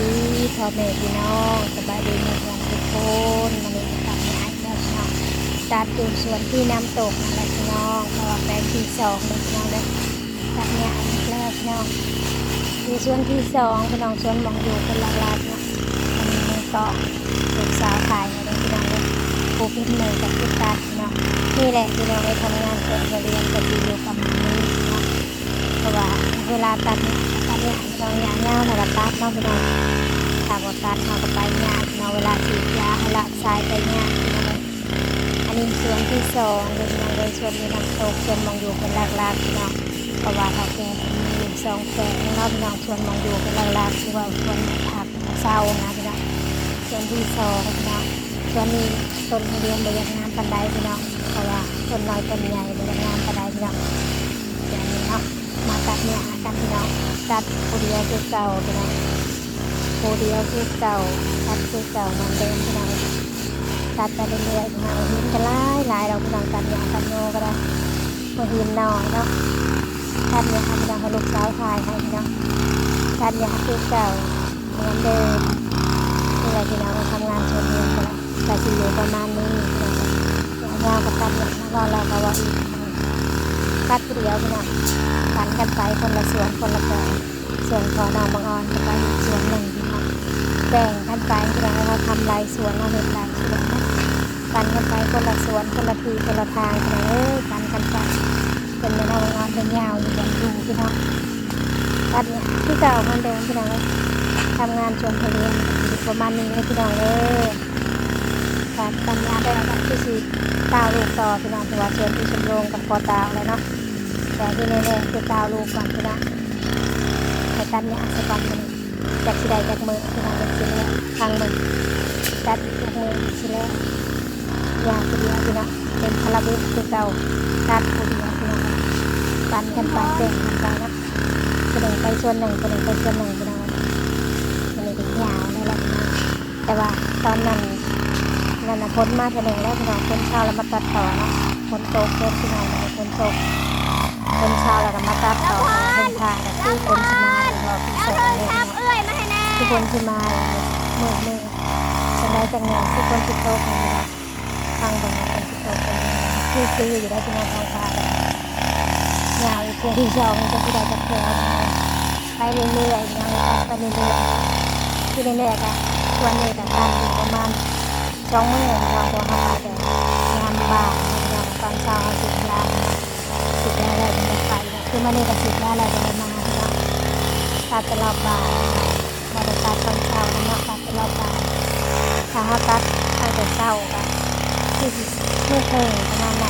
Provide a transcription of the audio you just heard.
ດີພໍ່ແມ່ພີ່ນ້ອງ ສະບາຍດີໝົດທຸກຄົນ. ມື້ນີ້ກໍຕັດຫຍ້າອີກແລ້ວພີ່ນ້ອງ ຕັດຢູ່ສວນທີ່ນ້ຳຕົກນັ້ນແຫຼະພີ່ນ້ອງ ເພາະວ່າແປງທີສອງເດ້ພີ່ນ້ອງເດີ. ຕັດຫຍ້າອີກແລ້ວພີ່ນ້ອງ ຢູ່ສວນທີສອງພີ່ນ້ອງ ສວນໝ່ອງຢູ່ເພິ່ນຫຼັກໆເນາະ. ອັນນີ້ມືກ້ອງລູກສາວຖ່າຍໃຫ້ເດີພີ່ນ້ອງເດີ ຜູ້ເປັນໝູ່ກໍຄືຕັດພີ່ນ້ອງ. ນີ້ແຫຼະພີ່ນ້ອງເອີຍ ທຳງານສວນທຸລຽນກໍຊິຢູ່ປະມານນີ້ເນາະ ເພາະວ່າເວລາຕັດຫຍ້າ ຕັດຫຍ້າພີ່ນ້ອງ ຫຍ້າຍາວແລ້ວກໍຕັດເນາະພີ່ນ້ອງ ຖ້າບໍ່ຕັດເຮົາກໍໄປຍາກເນາະ ເວລາສີດຢາ ເຮົາລາກສາຍໄປຍາກພີ່ນ້ອງເອີຍ. ອັນນີ້ສວນທີສອງເດີພີ່ນ້ອງເອີຍ ສວນຢູ່ນ້ຳຕົກ ສວນໝ່ອງຢູ່ເພິ່ນຫຼັກໆພີ່ນ້ອງ ເພາະວ່າເຖົ້າແກ່ເພິ່ນມີຢູ່ສອງແປງເນາະພີ່ນ້ອງ. ສວນໝ່ອງຢູ່ເພິ່ນຫຼັກໆ ຄືວ່າສວນໝາກຜັກເຊົານະພີ່ນ້ອງ ສວນທີສອງພີ່ນ້ອງ. ສວນນີ້ຕົ້ນທຸລຽນບໍ່ຢາກງາມປານໃດພີ່ນ້ອງ ເພາະວ່າຕົ້ນນ້ອຍຕົ້ນໃຫຍ່ ບໍ່ຢາກງາມປານໃດພີ່ນ້ອງ. ດຽວນີ້ເນາະ ມາຕັດຫຍ້າກັນພີ່ນ້ອງ ຕັດຜູ້ດຽວຄືເກົ່າພີ່ນ້ອງ ຜູ້ດຽວຄືເກົ່າ ຕັດຄືເກົ່າເໝືອນເດີມພີ່ນ້ອງ. ຕັດໄປເລື້ອຍໆພີ່ນ້ອງ ຫີນກໍຫຼາຍໆດອກພີ່ນ້ອງ ຕັດຫຍ້າຕັດໂຍກໍໄດ້ ບໍ່ຫີນໜ້ອຍເນາະ. ຕັດຫຍ້າພີ່ນ້ອງ ໃຫ້ລູກສາວຖ່າຍໃຫ້ພີ່ນ້ອງ ຕັດຫຍ້າຄືເກົ່າເໝືອນເດີມ. ນີ້ແຫຼະພີ່ນ້ອງ ທຳງານສວນເຮືອນກໍໄດ້ ກໍຊິຢູ່ປະມານນີ້ພີ່ນ້ອງ. ຍາວໆກໍຕັດຫຍ້າ ເວົ້າແລ້ວກໍເວົ້າອີກ ຕັດຜູ້ດຽວພີ່ນ້ອງ ປັນກັນໄປຄົນລະສວນຄົນລະແປງ. ສ່ວນພໍ່ນ້ອງບັງອອນກໍໄປອີກສວນໜຶ່ງພີ່ນ້ອງ ແບ່ງກັນໄປພີ່ນ້ອງ ເຮົາທຳຫຼາຍສວນ ເຮົາເຮັດຫຼາຍສວນເນາະ ປັນກັນໄປຄົນລະສວນ ຄົນລະທີ່ຄົນລະທາງພີ່ນ້ອງເອີຍ ປັນກັນໄປ. ເພິ່ນແມ່ນ້ອງບັງອອນເພິ່ນຍາວຢູ່ບ່ອນຢູ່ພີ່ນ້ອງ ຕັດຫຍ້າຄືເກົ່າເໝືອນເດີມພີ່ນ້ອງເອີຍ. ທຳງານສວນທຸລຽນກໍຊິຢູ່ປະມານນີ້ເດີພີ່ນ້ອງເດີ. ຕັດຫຍ້າໄດ້ກໍຄືຊິຕ່າວລູກຕໍ່ພີ່ນ້ອງ ເພາະວ່າສວນທີ່ຊຳໂລງກໍພໍຕ່າວແລ້ວເນາະ ແຕ່ທີ່ແນ່ໆຄືຕ່າວລູກກ່ອນພີ່ນ້ອງ. ໃຫ້ຕັດຫຍ້າສາກ່ອນມື້ນີ້ ຈັກຊິໄດ້ຈັກມື້ພີ່ນ້ອງ ເບິ່ງຊິແລ້ວ ຟັງເບິ່ງ ຕັດອີກຈັກມື້ຊິແລ້ວ. ຫຍ້າຜູ້ດຽວພີ່ນ້ອງ ເຕັມຄາລາເບວຄືເກົ່າ ຕັດຜູ້ດຽວພີ່ນ້ອງ ປັນກັນໄປແບ່ງກັນໄປເນາະ ຜູ້ໜຶ່ງໄປສວນໜຶ່ງ ຜູ້ໜຶ່ງໄປສວນໜຶ່ງພີ່ນ້ອງ. ອັນນີ້ກໍຍາວແລ້ວແຫຼະພີ່ນ້ອງ ແຕ່ວ່າຕອນນັ້ນ ນັ້ນນະ ຝົນມາເທື່ອໜຶ່ງແລ້ວພີ່ນ້ອງ ຝົນເຊົາແລ້ວມາຕັດຕໍ່ເນາະ. ຝົນຕົກເດີພີ່ນ້ອງ ມື້ນີ້ຝົນຕົກ ຝົນເຊົາແລ້ວກໍມາຕັດຕໍ່ ເພິ່ນຖ້າກໍຄືຝົນຊິມາອີກບໍ່ ຄືສອງເດີພີ່ນ້ອງ ຄືຝົນຊິມາອີກ ມືດໆ ຈັ່ງໃດຈັ່ງໜຶ່ງ ຄືຝົນຊິຕົກເດີພີ່ນ້ອງ. ຟັງເບິ່ງວ່າຝົນຊິຕົກເປັນຈັ່ງໃດ ຄືໆຢູ່ໄດ໋ພີ່ນ້ອງ ທ້ອງຟ້າກໍຍາວອີກເທື່ອທີສອງ ຈັກຊິໄດ້ຈັກເທື່ອ ໄປເລື້ອຍໆ ພີ່ນ້ອງ ຕັດໄປເລື້ອຍໆ. ທີ່ແນ່ໆກໍ ສ່ວນນີ້ກໍຕັດຢູ່ປະມານສອງມື້ພີ່ນ້ອງ ເພາະວ່າເຮົາໄປແຕ່ຍາມບ່າຍເນາະພີ່ນ້ອງ ຕອນເຊົ້າເຮົາສີດຢາເນາະ ສີດຢາແລ້ວຈັ່ງໄດ້ໄປເນາະ. ຄືມື້ນີ້ກໍສີດຢາແລ້ວຈັ່ງໄດ້ມາພີ່ນ້ອງ ຕັດແຕ່ລອບບ່າຍ ບໍ່ໄດ້ຕັດຕອນເຊົ້ານຳເນາະ ຕັດແຕ່ລອບບ່າຍ. ຖ້າເຮົາຕັດຕັ້ງແຕ່ເຊົ້າກໍຄືຊິມື້ເທິງປະມານ